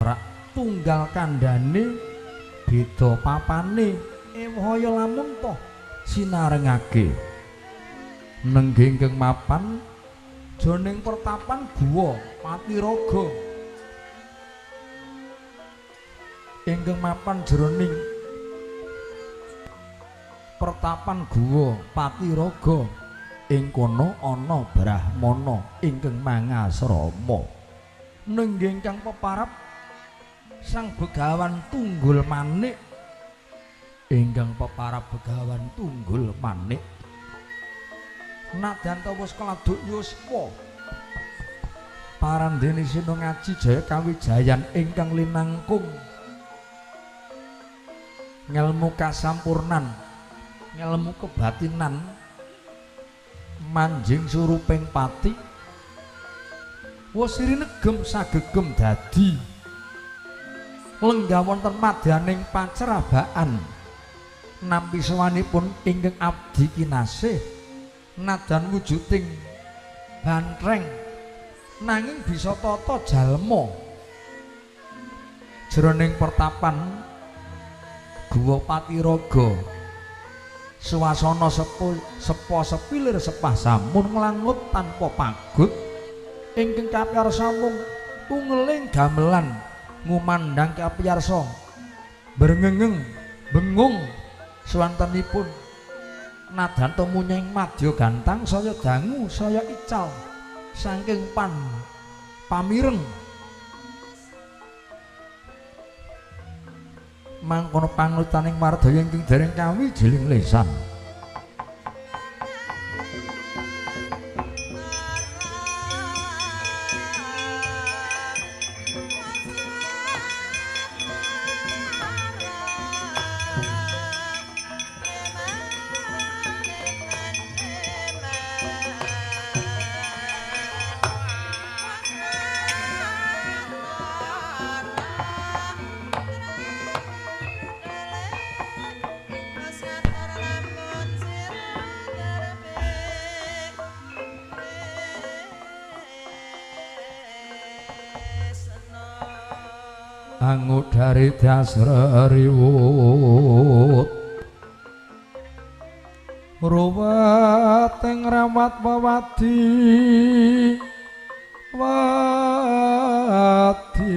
jarak tunggal kandhane beda papane ewaya lamun toh sinarengake nenggih ingkang mapan jroning pertapan guwa Patiraga ingkang mapan jroning pertapan guwa Patiraga ing kono ana brahmana ingkang mangasrama nenggih ingkang peparap Sang Begawan Tunggul Manik ingkang peparap Begawan Tunggul Manik nadyan wis keladuk yuswa parandene Sinungaji Jaya Kawijayan ingkang linangkung ngelmu kasampurnan ngelmu kebatinan manjing suruping pati wis rinegem sagegem dadi lenggah wonten madyaning pacerabaan nampi sowanipun ingkang abdi kinasih nadan wujuding bantreng nanging bisa tata jalma jroning pertapan guwa Patiraga suasana sepo sepilir sepah samun nglangut tanpa pagut ingkang kapiyarsa mung tungeling gamelan ngumandhang kapiyarsa brengengeng bengung suwantenipun nadan tumunya ing madya gantang saya dangu saya ical saking pan pamireng mangkono panglutaning wardaya ingkang dereng kawijiling lesan. Angudari dasreriwut ruwet ing rawat wewadi wadi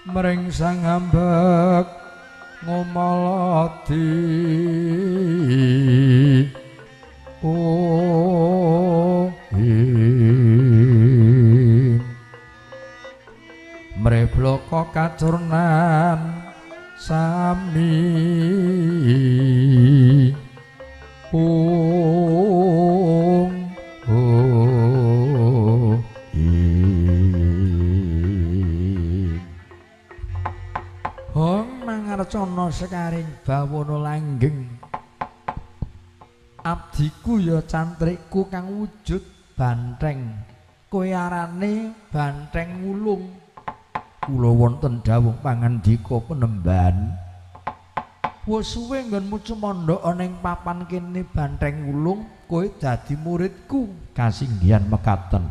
mring sang ambek ngumaladi oh mrebloko kacurnan sami ung oh hong mangarcana sekaring bawana langgeng abdiku ya cantrikku kang wujud bantheng kowe arane bantheng wulung. Kula wonten dawuh pangandika penemban wis suwe nggonmu cumandha ana ing papan kene bantheng wulung kowe dadi muridku kasinggihan mekaten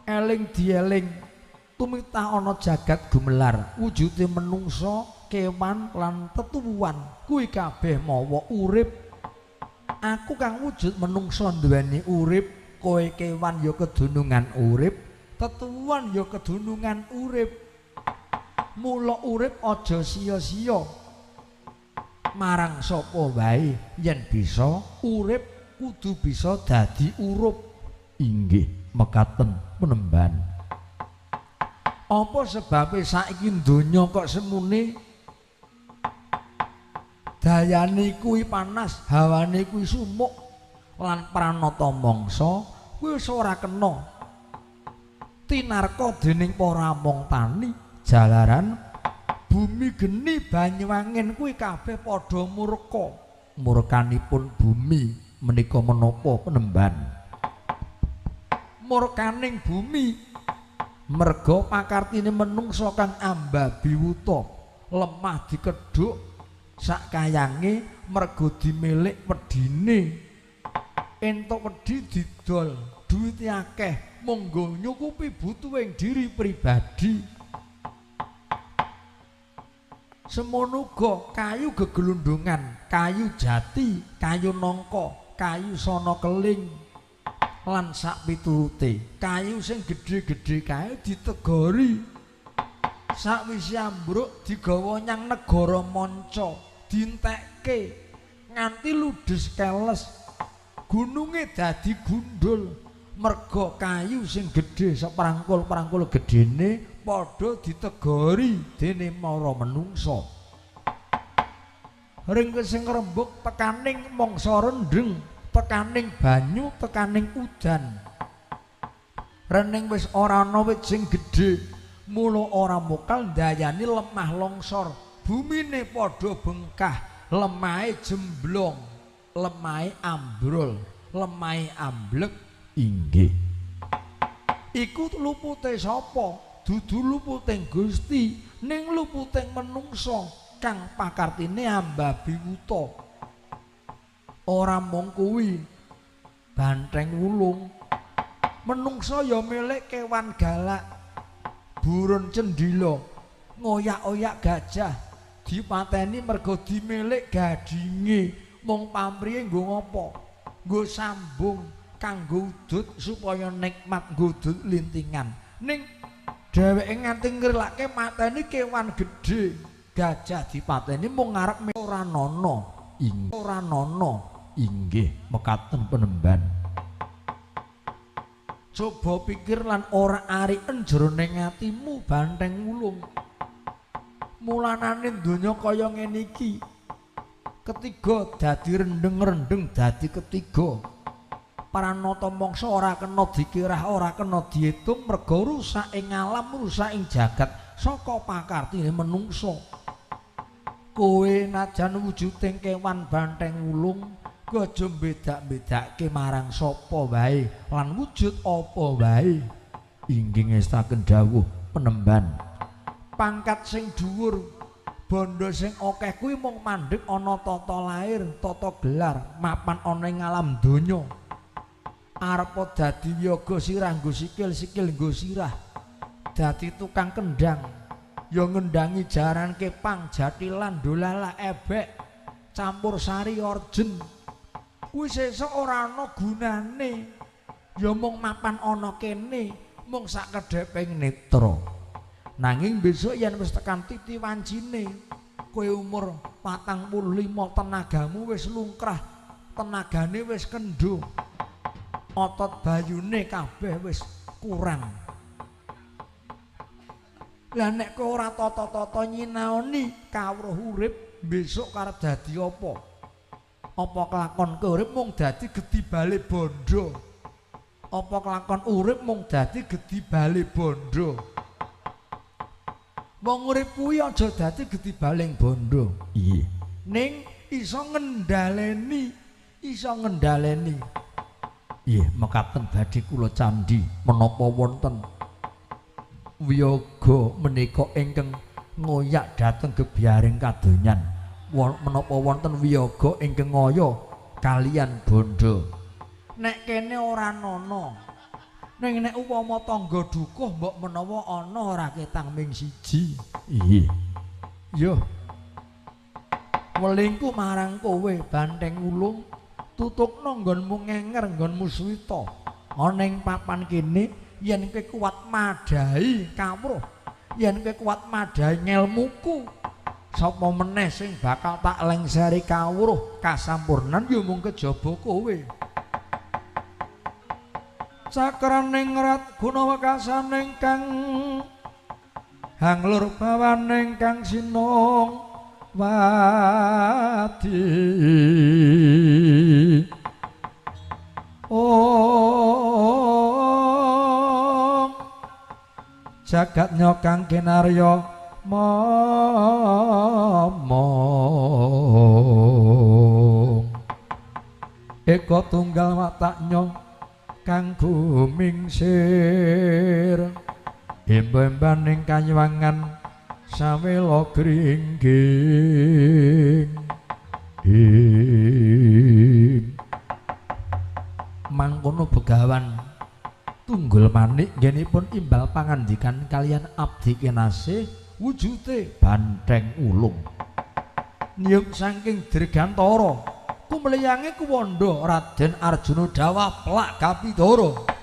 eling dieling tumitah ana jagat gumelar wujude menungsa kewan lan tetuwuhan kuwi kabeh mawa urip aku kang wujud menungsa nduweni urip kowe kewan ya kedunungan urip tetuwuhan ya kedunungan urip mula urip aja sia-sia marang sapa wae yen bisa urip kudu bisa dadi urup inggih mekaten penemban apa sebabe saiki donya kok semune dayane kuwi panas hawane kuwi sumuk lan pranata mangsa kuwi wis ora kena tinarka dening para among tani jalaran bumi geni banyu angin kuwi kabeh padha murka murkanipun bumi menika menapa penemban murkaning bumi merga pakartine menungsa kang ambabiwuta lemah dikedhuk sak kayange merga dimilik wedine Entuk wedi didol, duwite akeh, monggo nyukupi butuhing diri pribadi. Semono uga kayu gegelundungan, kayu jati, kayu nangka, kayu sono keling lan sak piturute. Kayu sing gedhe-gedhe kae ditegori. Sakwise ambruk digawa nyang negara manca, dientekke nganti ludes keles. Gununge dadi gundul merga kayu sing gedhe seprangkul-prangkul gedhene padha ditegori dene mara menungsa. Ring sing ngrembug tekaning mangsa rendheng, tekaning banyu, tekaning udan. Rening wis ora ana wit sing gedhe, mula ora mokal ndayani lemah longsor. Bumine padha bengkah, lemahe jemblong, lemahe ambrol, lemahe amblek. Inggih. Iku lupute sapa? Dudu luputing Gusti, ning luputing menungsa kang pakartine ambabi wuta. Ora mung kuwi, banteng wulung. Menungsa ya milik kewan galak, burun cendhila, ngoyak-oyak gajah, dipateni merga dimilik gadinge. Mung pamrihe nggo ngapa? Nggo sambung kanggo udut supaya nikmat nggo udut lintingan. Ning dheweke nganti ngrelake mateni kewan gedhe, gajah dipateni mung ngarep ora nana. Ora nana. Inggih mekaten penemban. Coba pikir lan ora ariken jroning atimu banteng wulung. Mulanane donya kaya ngene iki. Ketiga dadi rendheng-rendheng dadi ketiga. Pranata mangsa ora kena dikirah, ora kena diitung merga rusak ing alam, rusak ing jagat saka pakartine menungsa. Kowe najan wujuding kewan banteng wulung, kowe aja mbedak-bedake marang sapa wae lan wujud apa wae. Inggih ngestaken dawuh penemban. Pangkat sing dhuwur, bondo sing akeh kuwi mung mandheg ana tata lair, tata gelar, mapan ana ing alam donya. Arepa dadi wiyaga sirah nggo sikil, sikil nggo sirah. Dadi tukang kendang, ya ngendangi jaran kepang, jatilan, dolala, ebek, campur sari orjen. Kuwi sesuk ora ana gunane. Ya mung mapan ana kene, mung sak kedheping netra. Nanging besok yen wis tekan titi wancine, kowe umur 45 tenagamu wis lungkrah, tenagane wis kendho. Otot bayune kabeh wis kurang. Lah nek kowe ora tata-tata nyinaoni kawruh urip, besok karep dadi apa? Apa kelakon kowe urip mung dadi gedhi bale bondo? Apa kelakon urip mung dadi gedhi bale bondo? Wong urip kuwi aja dadi gedhi baling bondo. Iya. Ning iso ngendhaleni, iso ngendhaleni. Nggih, mekaten badhe kula candhi menapa wonten wiyaga menika ingkang ngoyak dhateng gebyaring kadonyan. Menapa wonten wiyaga ingkang ngaya kalian bondo. Nek kene ora ana. Ning nek upama tangga dukuh mbok menawa ana ora ketang ming siji. Nggih. Yo. Welingku marang kowe banteng wulung. Tutukno nggonmu ngenger nggonmu suwita. Ana ing papan kene yen kowe kuat madhahi kawruh, yen kowe kuat madhahi ngelmuku, sapa meneh sing bakal tak lengseri kawruh kasampurnan ya mung kejaba kowe. Cakraning rat guna wekasaning kang hanglur bawaning kang sinung wadi. Om jagat nyokang kinarya momong eko tunggal wataknya kang gumingsir emba-embaning kanyuwangan sawela gringging. Ing kono Begawan Tunggul Manik nggenipun imbal pangandikan kalian abdi kinasih wujude banteng ulung. Niyuk saking Dirgantara kumliyange kuwandha Raden Arjuna dawah plak kapidara.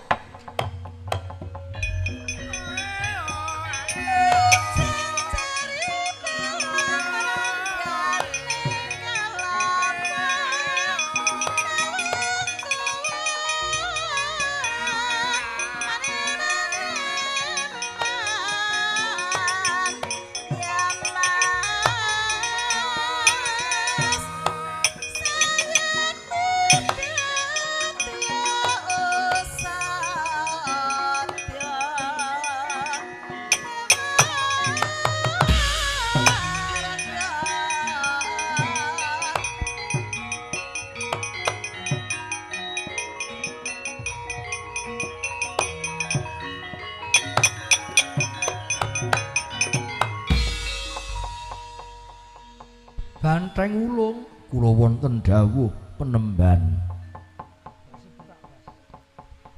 Banteng ulung kula wonten dawuh penemban.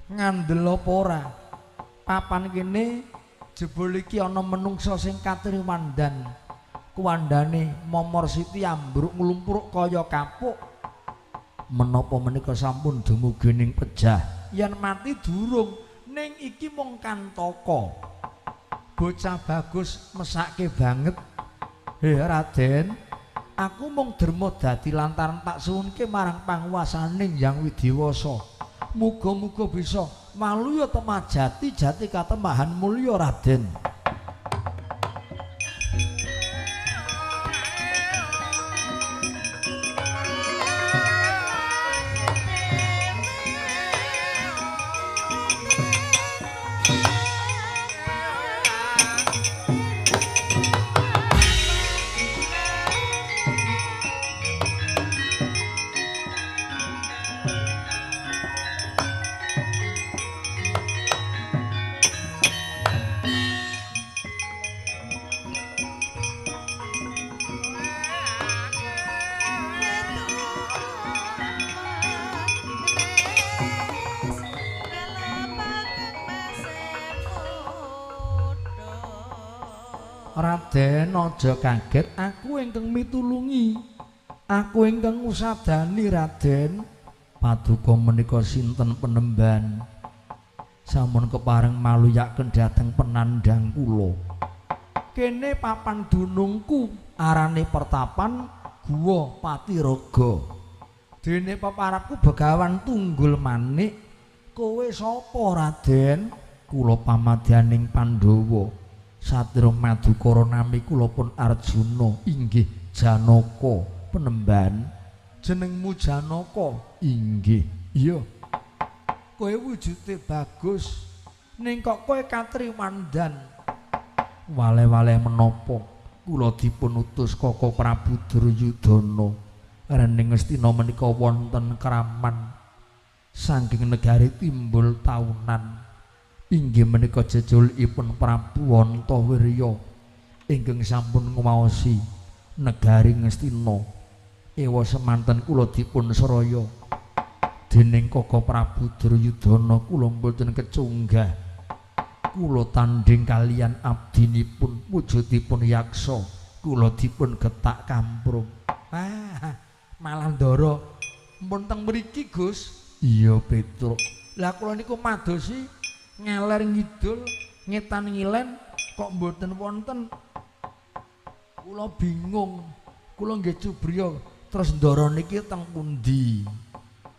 Ngandel apa ora? Papan kene jebul iki ana menungsa sing katriwandan. Kuwandane momor siti ambruk nglumpruk kaya kapuk. Menapa menika sampun dumugi ning pejah? Yen mati durung, ning iki mung kantaka. Bocah bagus mesake banget. He Raden, aku mung derma dadi lantaran tak suwunke marang panguwasaning Hyang Widiwasa. Muga-muga bisa maluya temah jati jati katemahan mulya Raden. Raden aja kaget, aku ingkang mitulungi, aku ingkang ngusadani Raden. Paduka menika sinten penemban? Sampun kepareng maluyaken dhateng penandhang kula. Kene papan dunungku arane pertapan Guwa Patiraga. Dene peparapku Begawan Tunggul Manik. Kowe sapa Raden? Kula pamadyaning Pandhawa. Satrya Madukara nami kula pun Arjuna. Inggih Janaka penemban. Jenengmu Janaka? Inggih. Iya. Kowe wujude bagus, ning kok kowe katriwandan. Wale-wale menapa kula dipun utus Kaka Prabu Duryudana. Rening Ngastina menika wonten kraman saking negari timbul taunan. Inggih menika jejulipun Prabu Antawirya ingkang sampun nguwaosi negari Ngastina. Ewa semanten kula dipun seraya dening Kaka Prabu Duryudana kula mboten kecunggah. Kula tandhing kalian abdinipun wujudipun yaksa, kula dipun getak kamprung. Ah, malah ndara mpun teng mriki Gus. Iya Petruk. Lah kula niku madosi ngeler ngidul ngetan ngilen kok mboten wonten. Kula bingung, kula nggih cubriya terus ndara niki teng pundi?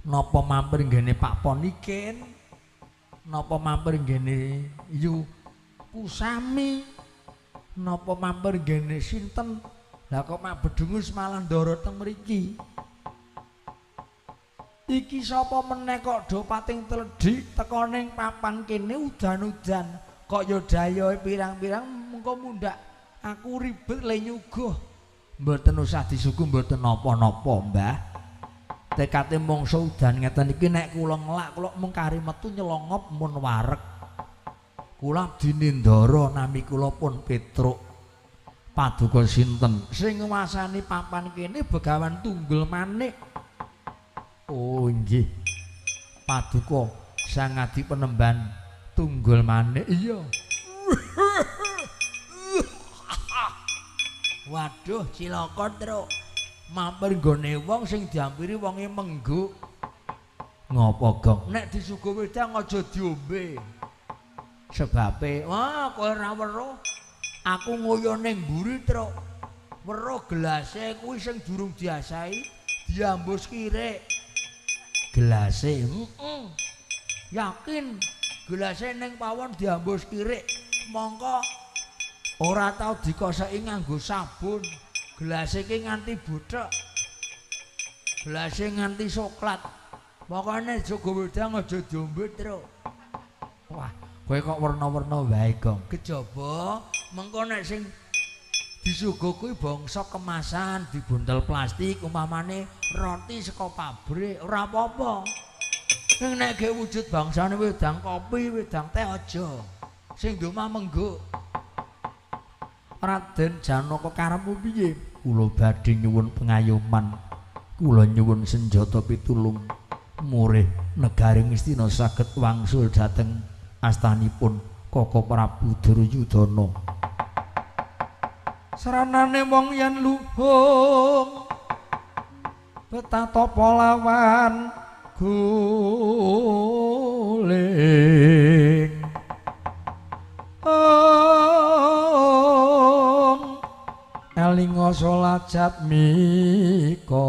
Napa mampir nggene Pak Ponikin? Napa mampir nggene Yu Kusami? Napa mampir nggene sinten? Lah kok mak bedungus malah ndara teng mriki. Iki sapa meneh kok do pating tledhik teka ning papan kene udan-udan kok ya dayohe pirang-pirang mengko mundhak aku ribet le nyuguh. Mboten usah disuguh mboten napa-napa, Mbah. Tekate mangsa udan ngeten iki nek kula ngelak kula mung kari metu nyelongop mun wareg. Kula abdine ndara nami kula pun Petruk. Paduka sinten sing nguwasani papan kene Begawan Tunggul Manik? Oh nggih. Paduka Sang Adi Penemban tunggul manik. Iya. Waduh, cilaka, Truk. Mampir nggone wong sing diampiri wonge mengguk. Ngopo, Gong? Nek disuguh wedang aja diombe. Sebabe, wah, kowe ora weruh. Aku ngoyo ning mburi, Truk. Weruh gelase kuwi sing durung diasahi, diambus kirik. Gelase, heeh. Yakin gelase ning pawon diambus kirik. Mongko ora tau dikoseki nganggo sabun. Gelase iki nganti buthek. Gelase nganti soklat. Pokoknya jogo wedang aja diombe, Truk. Wah, kowe kok werna-werna wae, Gong. Kejaba mengko nek sing disuguh kuwi bangsa kemasan dibuntel plastik umpamane roti saka pabrik, ora apa-apa. Ning nek ge wujud bangsane wedang kopi, wedang teh aja. Sing ndomah mengguk. Raden Janaka karepmu piye? Kula badhe nyuwun pengayoman. Kula nyuwun senjata pitulung. Murih negari Ngastina saged wangsul dhateng astanipun Koko Prabu Duryudana. Saranane wong yen luhung betapa lawan guling. Elinga salat jatmika.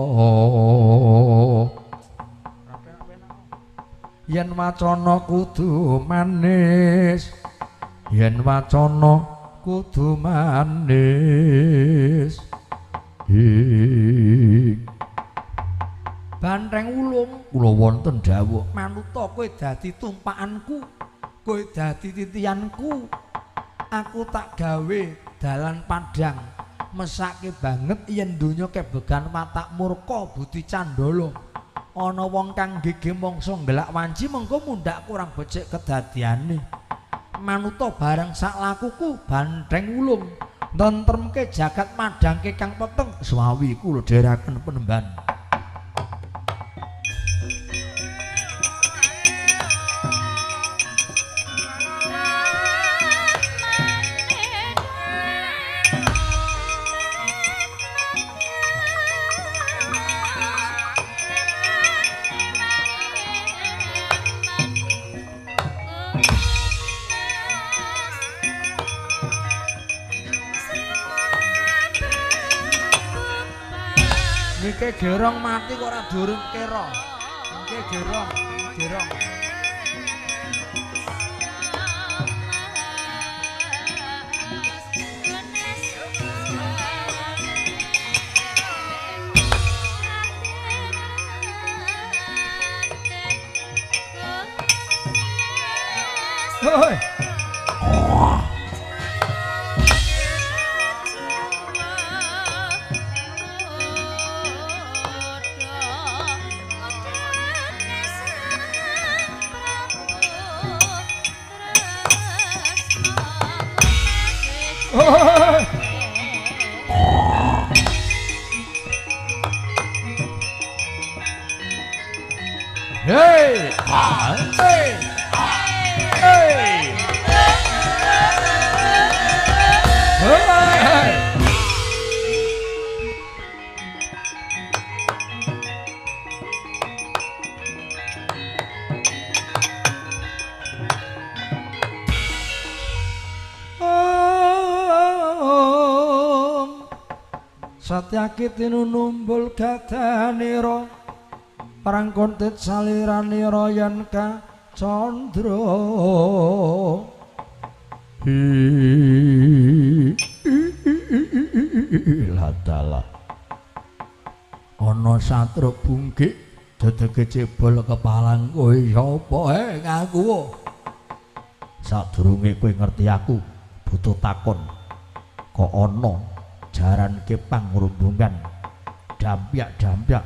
Yen wacana kudu manis, yen wacana kudu manis. Banteng ulung kula wonten dawuh, manuta kowe dadi tumpakanku, kowe dadi titianku. Aku tak gawe dalan padhang, mesake banget yen donya kebegan watak murka budi candala. Ana wong kang gege mangsa nggelak wanci mengko mundhak kurang becik kedadiane. Manuta bareng sak lakuku banteng ulung nentremke jagat madhangke kang peteng swawi kula dherekaken penemban. Niki gerong mati kok ora durung kera. Niki gerong, gerong. Hoi. Hey! Hey! Hey! Hey! Satyaki tinunumbul gadanira perang kontet saliranira yen ka candra. Latala ana satru bungkik dedege cebol kepalang. Kowe sapa ngaku? Sadurunge kowe ngerti aku butuh takon. Kok ana jaran kepang rombongan dampyak-dampyak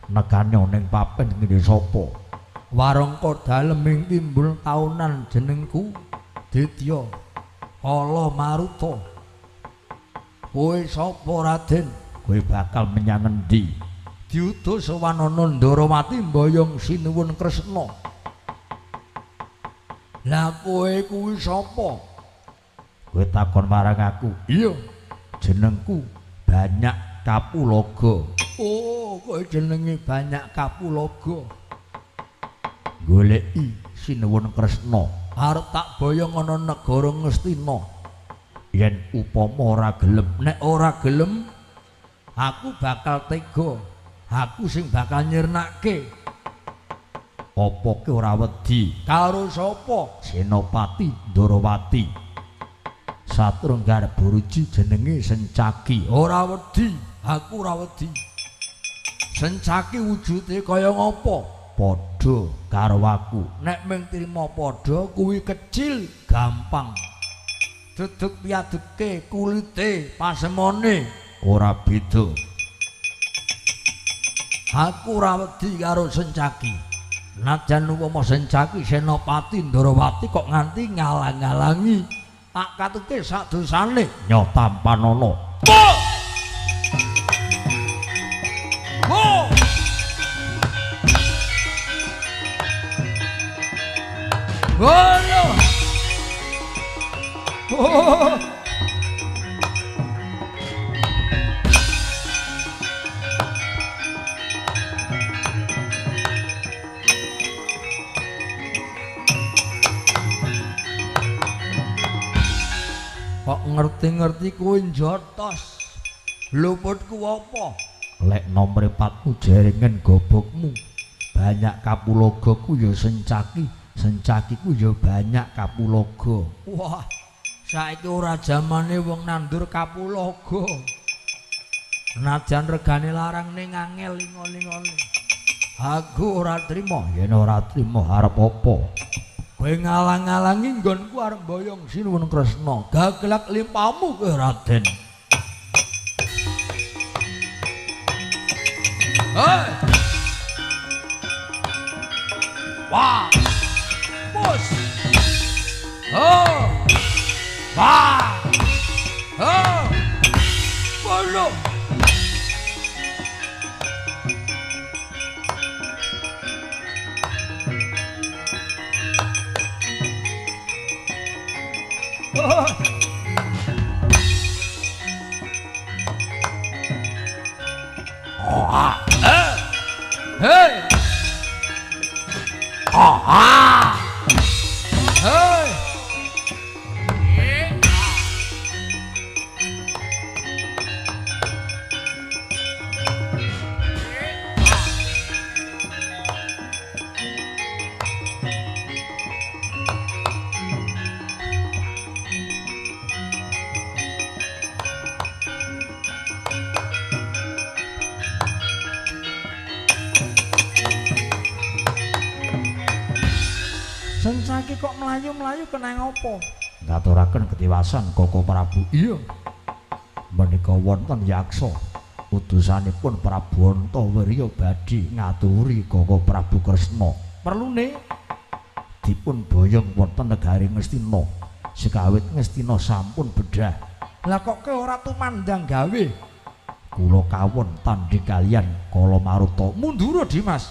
nekane ning papen ngene sapa? Warangka dalem ing timbul taunan jenengku Ditya Kala Maruta. Kowe sapa Raden? Kowe bakal menyang endi? Diutus Wanana Ndarawati mboyong Sinuwun Kresna. Lah kowe kuwi sapa? Kowe takon marang aku. Iya, jenengku Banyak Kapulaga. Oh, kowe jenenge Banyak Kapulaga. Goleki Sinuwun Kresna. Arep tak boyong ana negara Ngastina. Yen upama ora gelem, nek ora gelem aku bakal tega. Aku sing bakal nyirnake. Apa ki ora wedi? Karo sapa? Senopati Ndorowati. Satrunggar Buruji jenenge Sencaki. Ora wedi, aku ora wedi. Sencaki wujude kaya ngapa? Padha karo aku. Nek mung trima padha kuwi kecil, gampang. Duduk piadeke, kulite, pasemone ora beda. Aku ora wedi karo Sencaki. Najan upama Sencaki Senopati Ndorowati kok nganti ngalang-alangi, tak katuke sak dosane nyotampanana. Ho! Halo. Oh. Kok ngerti-ngerti kowe njotos. Luputku apa? Lek nomripatmu jaringan gobokmu. Banyak Kapulaga ku ya Sencaki, Sencaki ku ya Banyak Kapulaga. Wah, saiki ora jamane wong nandur kapulaga. Najan regane larang ning angel lingo-lingone. Aku ora trima, yen ora trima arep apa? Kowe ngalang-alangi nggonku arep mboyong Sinuwun Kresna. Gaglak limpamu kowe Raden. Hei. Wah. Bos. Oh. Wah. Oh. Bolo. Hey. Ah. Hey. Sencaki kok mlayu-mlayu kenang apa? Ngaturaken ketiwasan Koko Prabu. Iya. Menika wonten yaksa utusanipun Prabu Antawirya badhe ngaturi Koko Prabu Kresna. Perlune dipun boyong wonten negari Ngastina. Sekawit Ngastina sampun bedhah. Lah kok kowe ora tumandang gawe? Kula kawon tandhing kaliyan Kala Maruta. Mundura Dimas.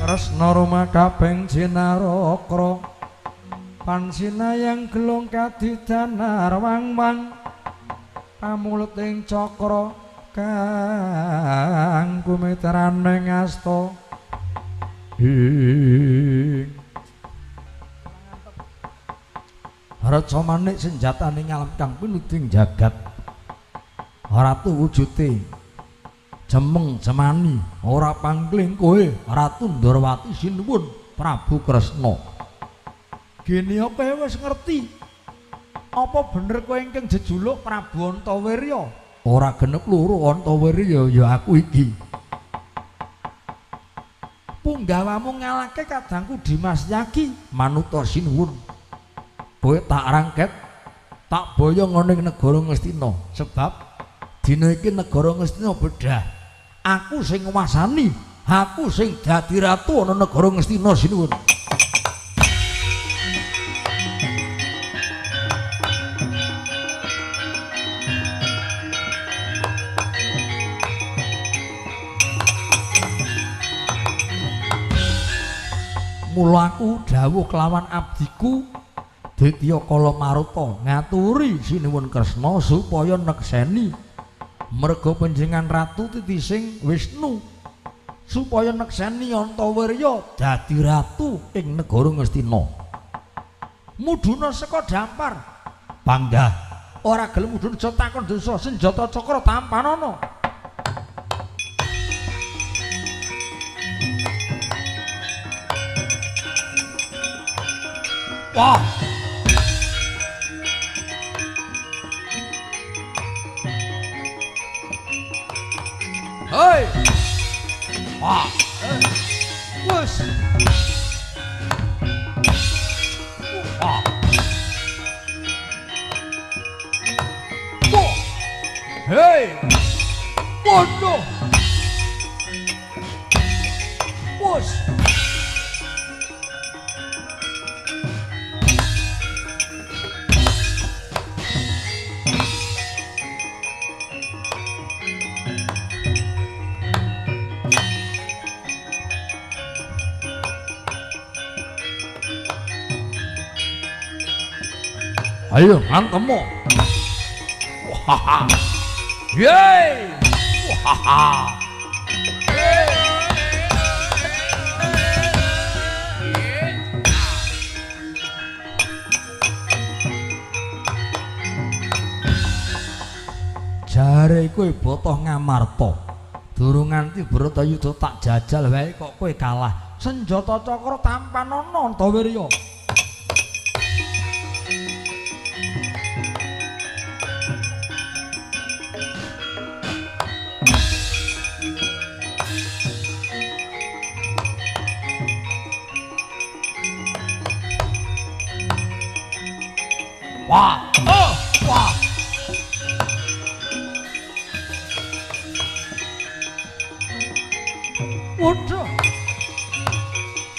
Kresna Rama kaping jinarakra pansinayang gelung kadidanar wang-wang pamuleting cakra kang kumitran ing asta ing Raja manik senjatane ngalam kang pinuding jagat. Ratu wujude jemeng jemani ora pangkling kowe Ratu Ndorowati sinuwun Prabu Kresna. Gene kowe wis ngerti apa bener kowe ingkang jejuluk Prabu Antawirya? Ora genep loro Antawirya ya aku iki. Punggawamu ngalahke kadangku Dimas Yaki manuta sinuwun. Kowe tak rangket, tak boyong ana ing negara Ngastina. Sebab dina iki negara Ngastina bedah. Aku sing nguasani, aku sing dadi ratu ana negara Ngastina sinuwun. Mula aku dawuh kelawan abdiku Ditya Kala Maruta ngaturi sinuwun Kresna supaya nekseni merga panjenengan ratu titising Wisnu supaya nekseni Antawirya dadi ratu ing negara Ngastina. Mudhuna saka dampar bangga ora gelem mudhun aja takon dosa senjata cakra tampanana. Wah. Hei. Wah. Wes. Wah. Wah. Hei. Waduh. Wes. Ayo ngantemo. Wah. Yeay. Wah. Jare kowe botoh Ngamarta. Durung nganti Bratayuda tak jajal wae kok kowe kalah. Senjata cakra tampanana Antawirya. Wah. Oh.